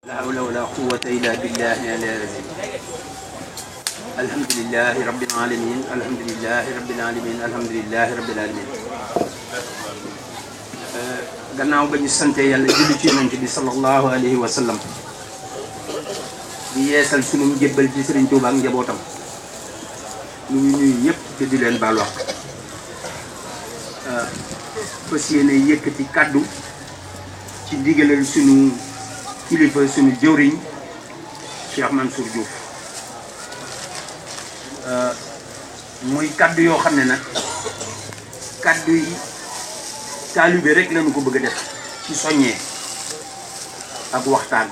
لا حول ولا قوة إلا بالله العظيم. الحمد لله رب العالمين الحمد لله رب العالمين الحمد لله رب العالمين. gannaaw ba ñu sante yàlla julli ci yonent bi sallallahu alayhi wa sallam di yeesal sunu njëbbal ci Serigne Touba ak njabootam ñu ngi nuyu ñëpp te di leen baal wax fas yéene yëkkati kàddu ci ndigalal sunu kilifa sunu jëwriñ Cheikh Mansour Diouf muy kàddu yoo xam ne nag kàddu yi taalibe rek lañu ko bëgg a def ci soññee ak waxtaan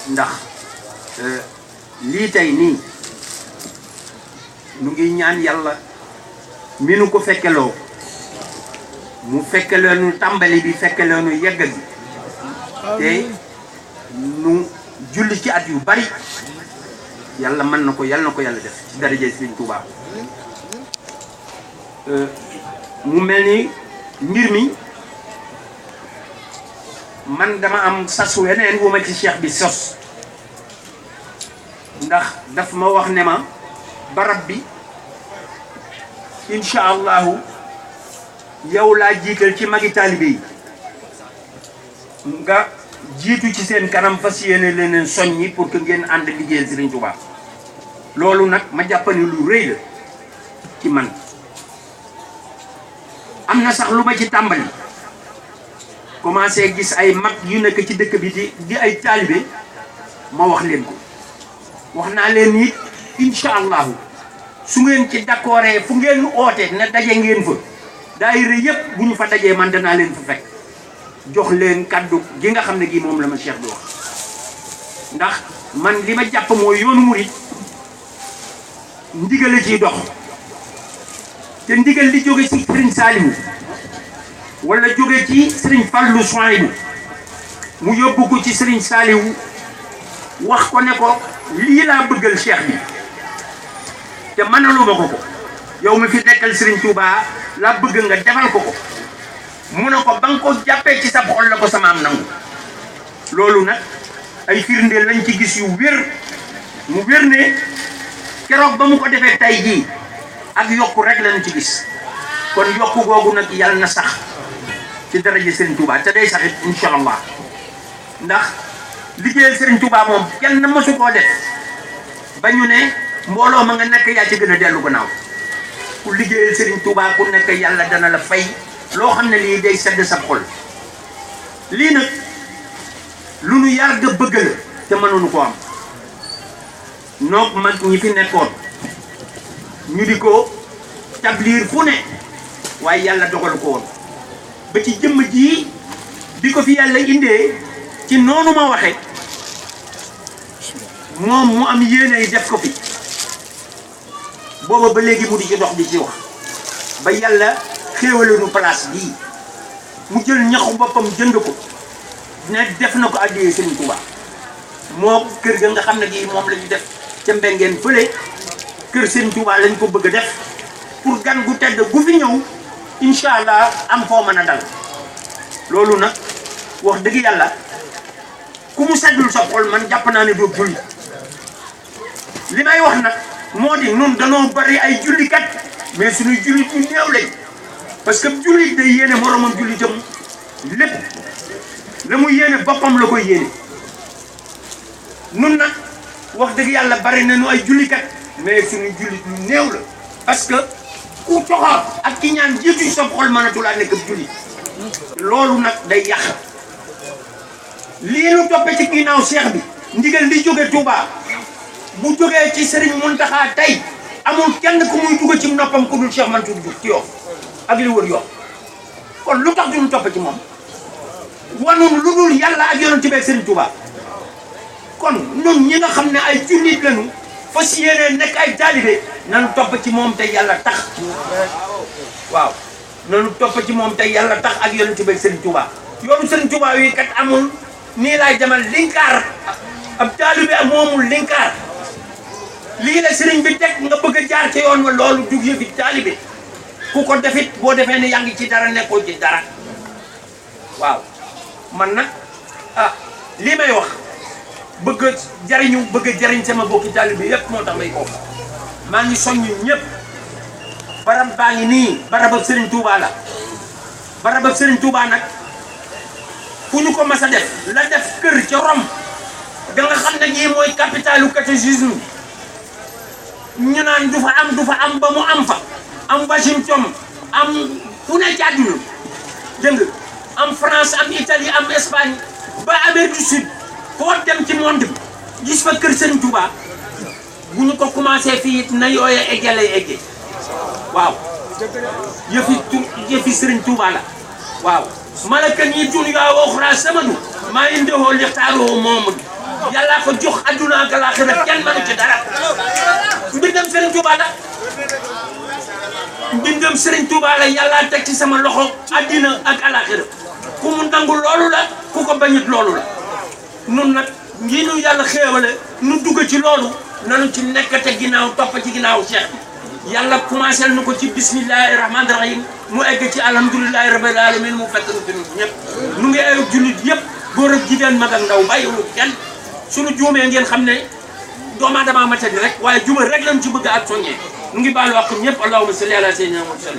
ndax lii tey nii nu ngi ñaan yàlla mi nu ko fekkeloo mu fekkeleenu tàmbali bi fekkeleenu yegg gi te nu julli ci at yu bari yàlla mën na ko yàlla def ci daraja Sëriñ Tuubaa mu mel ni mbir mi man dama am sas weneen wu ma ci cheikh bi sos ndax daf ma wax ne ma barab bi incha allahu yow laa jiital ci magi taalibe yi nga jiitu ci seen kanam fas yéene leneen soññi pour que ngeen ànd liggéeyal Sëriñ Tuubaa loolu nag ma jàppani lu rëy la ci man am na sax lu ma ci tàmbali commencé gis ay mag yu nekk ci dëkk bi di ay taalibe ma wax leen ko wax naa leen it incha allahu su ngeen ci d'accordé fu ngeen oote ne daje ngeen fa daayira yëpp bu ñu fa dajee man danaa leen fa fekk jox leen kaddu gi nga xam ne gii moom la ma cheikh bi wax ndax man li ma jàpp mooy yoonu murit ndigal la ciy dox te ndigal li jóge ci Serigne Saliou wala jóge ci Serigne Fallou Souhaïbou mu yóbbu ko ci Serigne Saliou wax ko ne ko lii laa bëggal cheikh bi te mënaluma ko yow mi fi nekkal Serigne Touba laa bëgg nga defal ko mu ne ko ba nga ko jàppee ci sa xol la ko sama am nangu loolu nag ay firndeel lañ ci gis yu wér mu wér ne keroog ba mu ko defee tay jii ak yokku rek lañu ci gis kon yokku googu nag yàlla na sax ci daraja Serigne Touba te day saxit incha allah ndax liggéeyal Serigne Touba moom kenn mësu koo def ba ñu ne mbooloo ma nga nekk yaa ci gën a dellu gannaaw ku liggéeyal Serigne Touba ku nekk yàlla dana la fay loo xam ne lii day sedd sa xol lii nag lu nu yàgg bëgg la te mënuñu ko am noog mag ñi fi nekkoon ñu di ko tabliir fu ne waaye yàlla dogal ko woon ba ci jëmm ji bi ko fi yàlla indee ci noonu ma waxe moom mu am yéene def ko fi booba ba léegi mu di ci dox di ci wax ba yàlla xéewalenu place bii mu jël ñaxu boppam jënd ko ne def na ko addiyee Serigne Touba moo kër ga nga xam ne gi moom la ñu def ca mbengeen fële kër Serigne Touba lañ ko bëgg a def pour gan gu tedd gu fi ñëw incha allah am foo mën a dal loolu nag wax dëgg yàlla ku mu seddul sa xol man jàpp naa ne doo julli li may wax nag moo di nun danoo bari ay jullikat mais suñuy jullit ñu néew lañ parce que jullit day yéene moromam jullitam lépp la mu yéene boppam la koy yéene nun nag wax dëgg yàlla bari nañu ay jullikat mais suñu jullit ñu néew la parce que ku coxor ak ki ñaan jiitu sa xol mënatul a nekk jullit loolu nag day yàq lii nu toppee ci ginnaaw cheikh bi ndigal li jóge Touba bu jógee ci Serigne Mountakha tey amul kenn ku muy dugg ci noppam ku dul Cheikh Mansour Diouf ci Yoff ak li wër Yoff kon lu tax duñu topp ci moom wanun lu dul yàlla ak yonent bi ak Serigne Touba kon ñun ñi nga xam ne ay jullit lañu fas yéene nekk ay taalibe nanu topp ci moom te yàlla tax waaw nanu topp ci moom te yàlla tax ak yonent bi ak Serigne Touba yoonu Serigne Touba wi kat amul nii laay demal linkaar ab taalibe ak moomul linkaar lii la Serigne bi teg nga bëgg a jaar ci yoon wa loolu dug yëfi taalibe ku ko defit boo defee ne yaa ngi ci dara nekkoo ci dara waaw man nag lii may wax bëgg a jariñu bëgg a jariñ sama bokki taalibe bi yëpp moo tax may ko maa ngi soññ ñëpp barab baa ngi nii barabab Serigne Touba la barabab Serigne Touba nag fu ñu ko mas a def la def kër ca Rome da nga xam ne ñii mooy capitalu catéchisme ñu naan du fa am ba mu am fa am Washington am fu ne ci àdduna dégg nga am France am Italie am Espagne ba Amérique du Sud foo dem ci monde bi gis fa kër Serigne Touba bu ñu ko commencé fii na yooye egge lay egge waaw yëfi Serigne Touba la waaw malaka ñi dunya wa ukhra samadu maa indehoo lixtaaroo moom yàlla ko jox adduna ak laaxira kenn mënu ci dara mbindam Serigne Touba la mbindam Serigne Touba la yàlla teg ci sama loxo addina ak laaxira ku mu nangu loolu la ku ko bañit loolu la nun nag ngi nu yàlla xéewale nu dugg ci loolu nanu ci nekkate ginnaaw topp ci ginnaaw Cheikh bi yàlla commencé nu ko ci bismillahi rahmaani rahim mu egg ci alhamdulillahi rabbil alamin mu fekk nu fi ñëpp nu ngi ay jullit yëpp góor ak jigéen mag ak ndaw bàyyiwul kenn suñu juumee ngeen xam ne doomu aadama matadi rek waaye jubal rek lañ ci bëgg ak soññee nu ngi baalu wax ñëpp allahumma salli ala sayyidina Muhammad